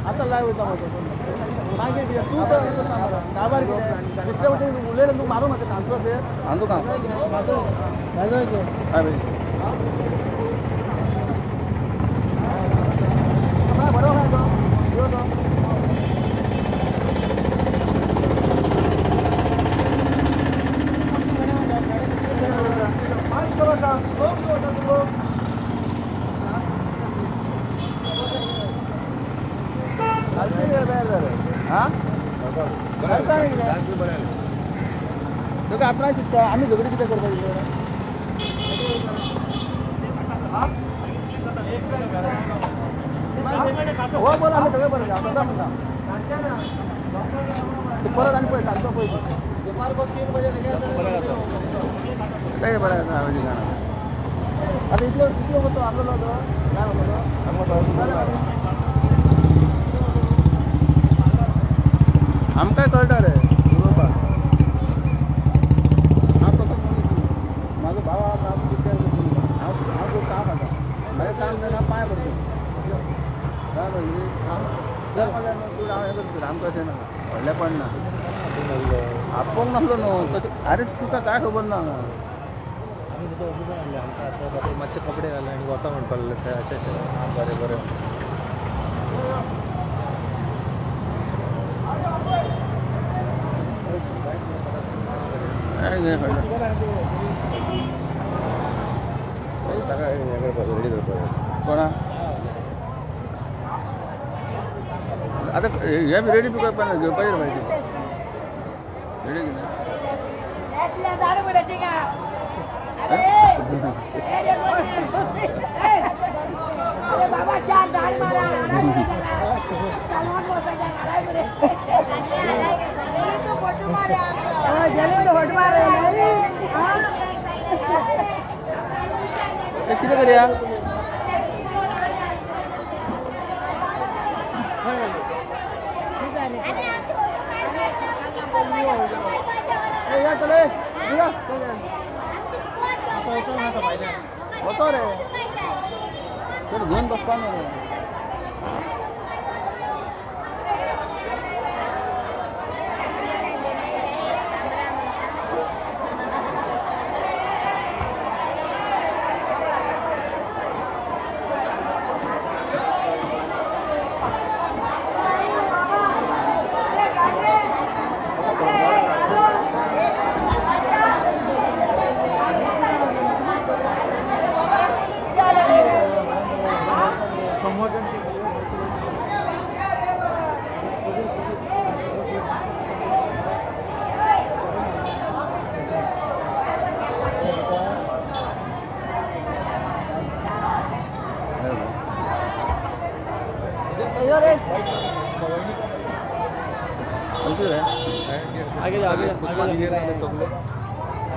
आता लाईव्ह होता मागीर तूं तर काबार दुसरे वटेन उलयलें तूं मारू म्हाका तांचो अशें सांगू काम बरो आहा तो आपणा चिंता आमी झगडी कितें करपाक हो बरो आमी सगळें बरें आतां म्हणटा परत आनी पळय सांगतो पळय काय बरें आसा आतां इतलो इतलो वतो आसलो तो काय म्हणलो आमकांय कळटा रे उलोवपाक. हांव तसो मनीस न्हू. म्हाजो भाव आहा, हांव विचार करता. हांव हांव काम आसा म्हाजें काम जाल्यार हांव पांय पडटा. काय तूं हांव हें करता आमकां अशें ना व्हडलेपण ना आपोवंक नासलो न्हू तशें. आरे तुका काय खबर ना आमी सुद्दां ओबीसान हाडले आमकां आतां मातशे कपडे घाले आनी वता म्हणपाक लागले थंय. अशें अशें आं बरें बरें. कोणा आतां हे बी रेडी तुका घेवपाचें पाहिजे रेडी कितें कितें करया वतो रे चल घेवन बसपा न्हू रे. आगे जाओ आगे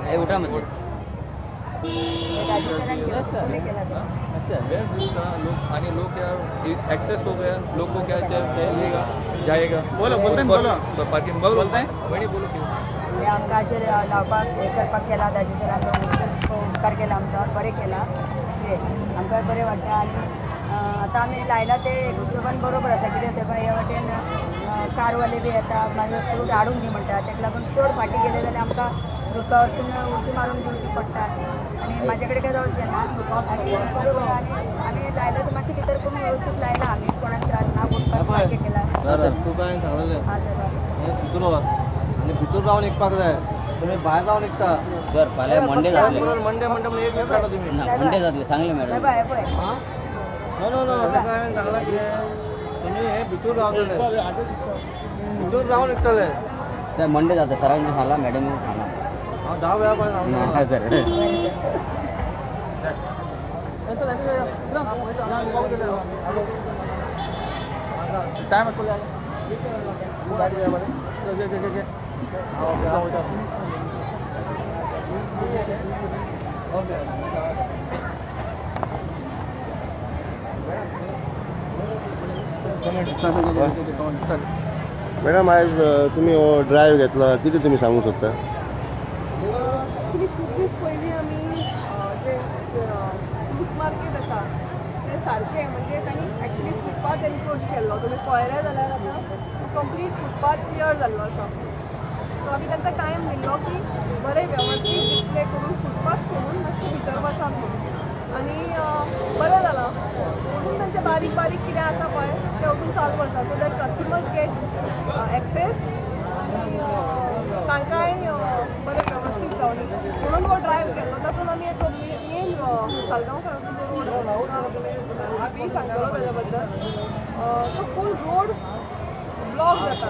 आगे उठा मत. अच्छा लोग आणि लोग क्या एक्सेस हो गया, लोग को क्या चाहिएगा जाएगा. बोलो बोलते बोलो पार्किंग बोलते हैं वही बोलो. आमकां अशें लावपाक हें करपाक केला ताजे सर आमकां उपकार केला आमच्यावर बरें केलां तें आमकां बरें वाडटा. आनी आतां आमी लायलां तें हिशोबान बरोबर आसा. कितें आसा हे वाटेन कारवाले बी येता मागीर फ्रूट हाडून दी म्हणटा, ताका लागून चड फाटीं गेले जाल्यार आमकां रुका वचून उडकी मारून दिवची पडटा आनी म्हाजे कडेन काय जावचें ना. आनी बरोबर आनी आमी लायलां तें मातशें भितर करून व्यवस्थीत लायलां आमी, कोणाक त्रास ना, फुटपाथ सारकें केलां. तुका हांवें सांगलें हां सर. भितूर वच आनी भितूर रावन विकपाक जाय, तुमी भायर रावन विकता. सर फाल्यां मंडे जातले. मंडे मंडे म्हणून एक दीस काडटा तुमी. ना मंडे जातले सांगलें मॅडम. पळय पळय नो नो नो ताका हांवें सांगलां कितें तुमी हे भितूर रावतले, भितूर रावन विकतले. सर मंडे जाता सरांनी सांगला मॅडम सांगला. हांव 10 वेळा पण सांगता. सर टायम आसलो. मॅडम, आयज तुमी हो ड्रायव्ह घेतला, कितें तुमी सांगू शकता? एक्चुली खूब दीस पयलीं आमी जे फ्रूट मार्केट आसा तें सारकें, म्हणजे तांणी एक्चुली फुटपाथ एनक्रोच केल्लो. तुमी पळयले जाल्यार आतां कंप्लीट फुटपाथ क्लियर जाल्लो आसा. सो आमी तांकां टायम दिल्लो की बरें वेवस्थीत डिस्प्ले करून फुटपाथ सोडून मातशें भितर वचात म्हणून. आनी बरें जालां, अजून तांचें बारीक बारीक कितें आसा पळय तें अजून चालू आसा, so that customers get access आनी तांकांय बरें व्यवस्थीत जावनी म्हणून हो ड्रायव्ह केल्लो. तातूंत आमी जो मेन सालगांवकाराचो जो रोड आसा, सी सांगतलो ताच्या बद्दल, तो फूल रोड ब्लॉक जाता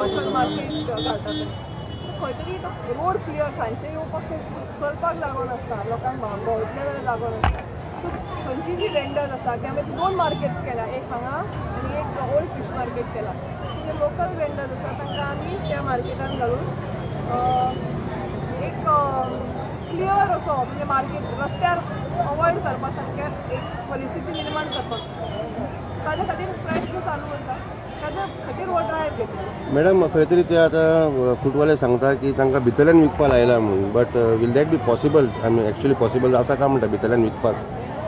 मटन मार्केट घालता थंय. सो खंय तरी तो रोड क्लियर, सांजचे येवपाक खूब चलपाक लागून आसता लोकांक, भोंवतले जाल्यार लागून आसता. सो थंयची जी वेंडर्स आसा ते आमी दोन मार्केट्स केल्या, एक हांगा आनी एक ओल्ड फीश मार्केट केला. सो जे लोकल वेंडर्स आसा तांकां आमी त्या मार्केटान घालून एक क्लियर असो, म्हणजे मार्केट रस्त्यार अवॉयड करपा सारक्या एक परिस्थिती निर्माण करपाक, ताज्या खातीर प्रयत्न चालू आसा. ताज्या खातीर हो ड्रायव्ह घेतलो. मॅडम, खंय तरी ते आतां फ्रूटवाले सांगता की तांकां भितरल्यान विकपाक लायला म्हणून, but will that be possible? I mean, actually possible आसा काय म्हणटा भितरल्यान विकपाक?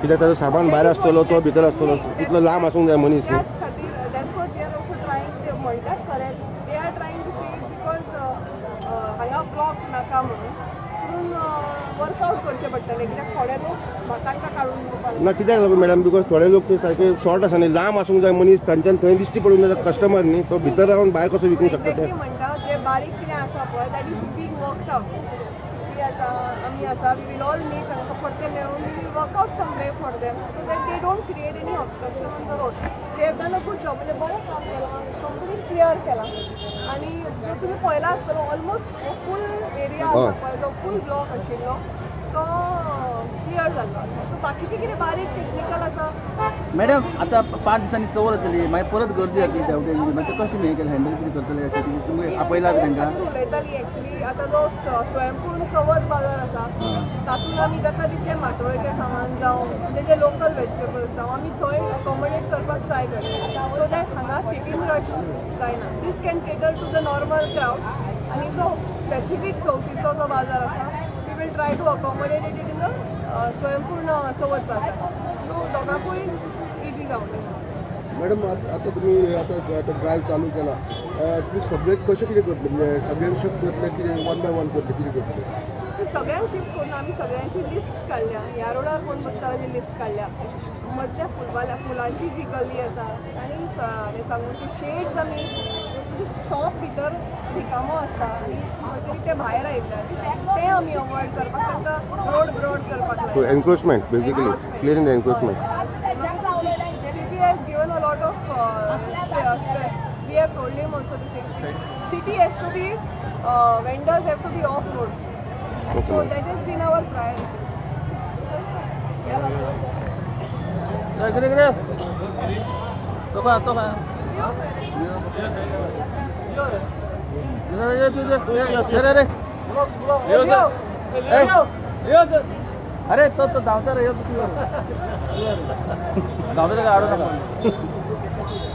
कित्याक ताजो सामान भायर आसतलो, तो भितर आसतलो, तितलो लांब आसूंक जाय मनीस न्ही. त्याच खातीर, therefore they are also trying. ते म्हणटात खरें, they are trying to say because हांगा ब्लॉक नाका म्हणून, पूण वर्कआउट करचें पडटलें कित्याक थोडे लोक तांकां काडून दिवपाक ना, कित्याक लागून मॅडम, because थोडे लोक ते सारके शॉर्ट आसा न्ही, लांब आसूंक जाय मनीस, तांच्यान थंय दिश्टी पडूंक जाय कस्टमर न्ही, तो भितर रावन भायर कसो विकूंक शकता ते? एक्झॅक्टली म्हणटा, जे बारीक कितें आसा पळय, that is being worked out. ती आसा, आमी आसा, we will all meet. तांकां परते मेळून we will work out some way for them so that they don't create any obstruction on the road. They have done a good job, म्हणजे बरें काम केलां, कंप्लीट क्लियर केलां. आनी जर तुमी पळयला आसतलो, ऑलमोस्ट फूल एरिया आसा पळय, जो फूल ब्लॉक आशिल्लो तो क्लियर जाल्लो आसा. सो बाकीचे कितें बारीक टेक्निकल आसा. मॅडम, आता 5 दिसांनी चवथ जातली, मागीर परत गर्दी जातली त्या वटेन, मागीर ते कशें तुमी हें केलें, हँडल कितें करतले अशें कितें तुमी आपयला बी तांकां? उलयताली. एक्चुली आतां जो स्वयंपूर्ण चवथ बाजार आसा तातूंत आमी जाता तितलें माटोळेचें सामान जावं, म्हणजे जे लोकल वेजिटेबल्स जावं, आमी थंय अकोमोडेट करपाक ट्राय करता, सो that हांगा सिटीन रश जायना. This can cater to the normal crowd आनी जो स्पेसिफीक चवथीचो जो बाजार आसा, we will try to accommodate it in the स्वयंपूर्ण चवथ बाजार, सो दोगांकूय इजी जावं. मॅडम, आतां तुमी आतां आतां ड्रायव्ह चालू केला, तुमी सगळे कशें कितें करतले? म्हणजे सगळ्यांक शिफ्ट करतले कितें, वन बाय वन करतले, कितें करतले? सगळ्यांक शिफ्ट करून आमी सगळ्यांची लिस्ट काडल्या. ह्या रोडार कोण बसता ताजी लिस्ट काडल्या. मदल्या फुलवाल्या फुलांची जी गल्ली आसा आनी सांगून ती शेड्स, आमी शॉप भितर रिकामो आसता आनी खंय तरी ते भायर आयिल्ले आसता, ते आमी अवॉयड करपाक तांकां रोड ब्रॉड करपाक सो लायला. Encroachment, basically clearing the encroachment. CP has given a lot of stress. We have told him also the same thing. City has to be, vendors have to be off roads. So that has been our priority. इकडे इकडे, तो का तो का अरे अरे अरे, तो तो धांवता रे, धांवता का, आडू नका.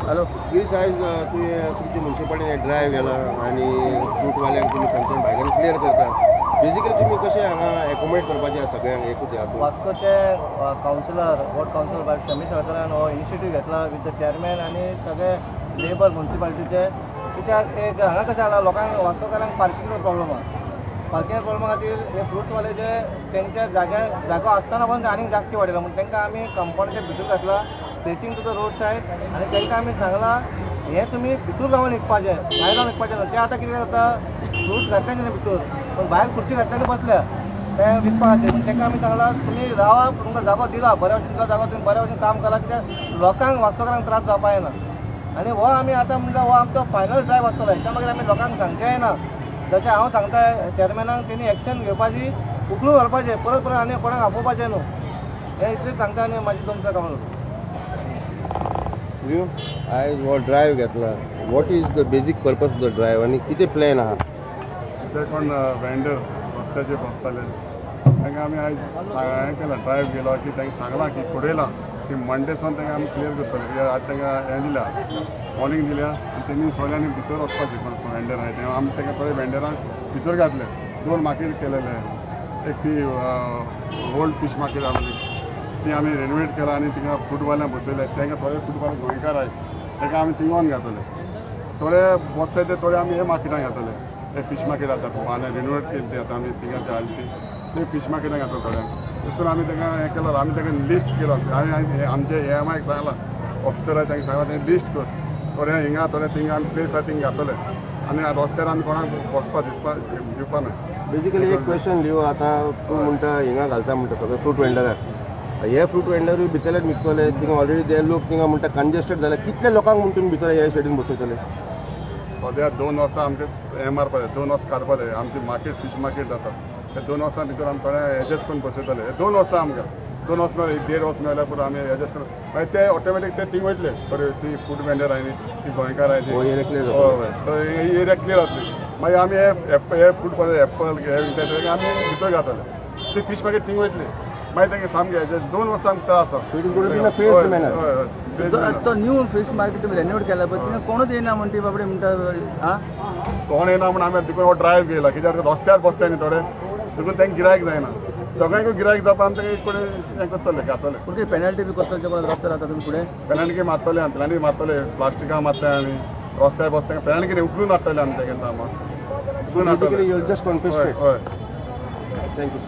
हॅलो. प्लीज, आयज तुवें तुमची म्युन्सिपालिटीन ड्रायव्ह केला आनी फ्रूटवाल्यांक तुमी थंयच्यान भायल्यान क्लियर करता. बेजिकली तुमी कशें हांगा एकोमोडेट करपाचें आसा सगळ्यांक एकूच हातूंत? वास्कोचे कावन्सिलर, वॉर्ड कावन्सिलर बाब शमी सरकारान हो इनिशिएटीव घेतला विथ the chairman आनी सगळे लेबर म्युन्सिपालिटीचे. कित्याक एक हांगा कशें जाला, लोकांक, वास्कोकारांक पार्किंगचो प्रॉब्लम आसा. पार्किंग प्रॉब्लमा खातीर हे फ्रुट्सवाले जे तेंच्या जाग्यार जागो आसतना पण आनीक जास्ती वाडयला म्हणून तांकां आमी कंपाउंडाच्या भितर घातला, facing to the road side. आनी तांकां आमी सांगलां, हें तुमी भितूर रावन विकपाचें, भायर रावन विकपाचें न्हू. ते आतां कितें जाता, फ्रूट घातले न्ही भितर, पण भायर खुर्ची घातल्या आनी बसल्या ते विकपा खातीर. पूण तांकां आमी सांगलां, तुमी रावा, तुमकां जागो दिला, बऱ्या भशेन दिला जागो, तुमी बऱ्या भशेन काम करा, कित्याक लोकांक, वास्कोकारांक त्रास जावपा जायना. आनी हो आमी आतां म्हणल्यार हो आमचो फायनल ड्रायव्ह आसतलो. हेच्या मागीर आमी लोकांक सांगचें ना. जशें हांव सांगता, चॅरमॅनाक तेणी एक्शन घेवपाची, उखलून व्हरपाचें, परत परत आनी कोणाक आपोवपाचें न्हू. हें इतलें सांगता आनी मागीर तुमचो काम. आयज हो ड्रायव्ह घेतला, what is the basic purpose of the drive आनी कितें प्लॅन आहा? जे कोण वेंडर रस्त्याचेर बसताले तांकां आमी आयज हें केलां, ड्रायव्ह केलो की तांकां सांगलां की कळयलां की मंडे सावन तांकां आमी क्लियर करतले, कित्याक आज तांकां हें दिल्या, वॉर्निंग दिल्या आनी तेणी सगळ्यांनी भितर वचपाचें. कोण वेंडर आहाय ते आमी तांकां थोडे वेंडरांक भितर घातले. दोन मार्केट केलेले, एक ती ओल्ड फीश मार्केट आसली, ती आमी रेनोवेट केला आनी थिंगा फ्रूटवाल्यांक बसयले. तांकां थोडे फ्रूटवाले गोंयकार आहाय, तांकां आमी थिंगोन घातले. थोडे बसताय ते थोडे आमी हे मार्केटान घातले. हे फीश मार्केट आतां आनी रिनोवेट केली ती, आतां आमी थिंगा ते हाडली ती ते फीश मार्केटान घातले थोड्यांक. तशें करून आमी तांकां हें केलां, आमी तांकां लिस्ट केलो. आमी आमचे ए एम आयक सांगलां, ऑफिसर आहाय तांकां सांगलां, तें लिस्ट कर, थोडे हिंगा थोडे थिंगा आमी प्लेस आहा थिंगा घातले आनी रस्त्यार आमी कोणाक बसपा दिसपा दिवपा ना. बेजिकली एक क्वेश्चन लियो, आतां तूं म्हणटा हिंगा घालता म्हणटा सगळे फ्रूट वेंडराक, हे फ्रूट वेंडरूय भितरल्यान विकतले, थिंगा ऑलरेडी ते लोक थिंगा म्हणटा कंजेस्टेड जाले, कितले लोकांक म्हूण तुमी भितर हे सायडीन बसयतले? सद्या 2 वर्सां आमचे हें मारपा जाय, 2 वर्सां काडपा जाय. आमची मार्केट फीश मार्केट जाता, ते 2 वर्सां भितर आमी थोडे एडजस्ट करून बसयतले. हे 2 वर्सां आमकां 2 वर्सां मेळ्ळें, एक देड वर्स मेळ्ळ्यार पुरो, आमी एडजस्ट करून मागीर ते ऑटोमॅटीक ते थिंग वयतले. बरे ती फ्रूट वेंडर आहाय न्ही, ती गोंयकार आहाय ती. हो एरिया क्लियर जातलो. हय, तो एरिया क्लियर जातली. मागीर आमी हे हे फ्रूट पळय, एप्पल हे विकता, आमी भितर घातले, ती फीश मार्केट थिंग वयतली. मागीर तांकां सामकें 2 वर्सां आमकां त्रास आसा. So it is going to be in a phased manner. हय हय phased manner. तो न्यू फीश मार्केट तुमी रेनोवेट केला पळय, थिंगा कोणूच येयना म्हणटी बाबडे म्हणटा आं. कोण येना म्हण आमी देखून हो ड्रायव्ह घेयला, कित्याक रस्त्यार बसताय न्ही थोडे, देखून तांकां गिरायक जायना. दोगांयकूय गिरायक जावपा आमी तांकां कोणी हें करतले, घातले. पूण कितें पेनल्टी बी करतले कोण रस्त्यार आतां तुमी फुडें? पेनल्टी मारतले आमी, पेनल्टी मारतले, प्लास्टिकां मारतले आमी. रस्त्यार बसता पेनल्टी कितें, उखलून हाडटले आमी तेगे सामान, उखलून Basically हाडटले. You just हय. कॉन्फिस्केट. हय. Thank you.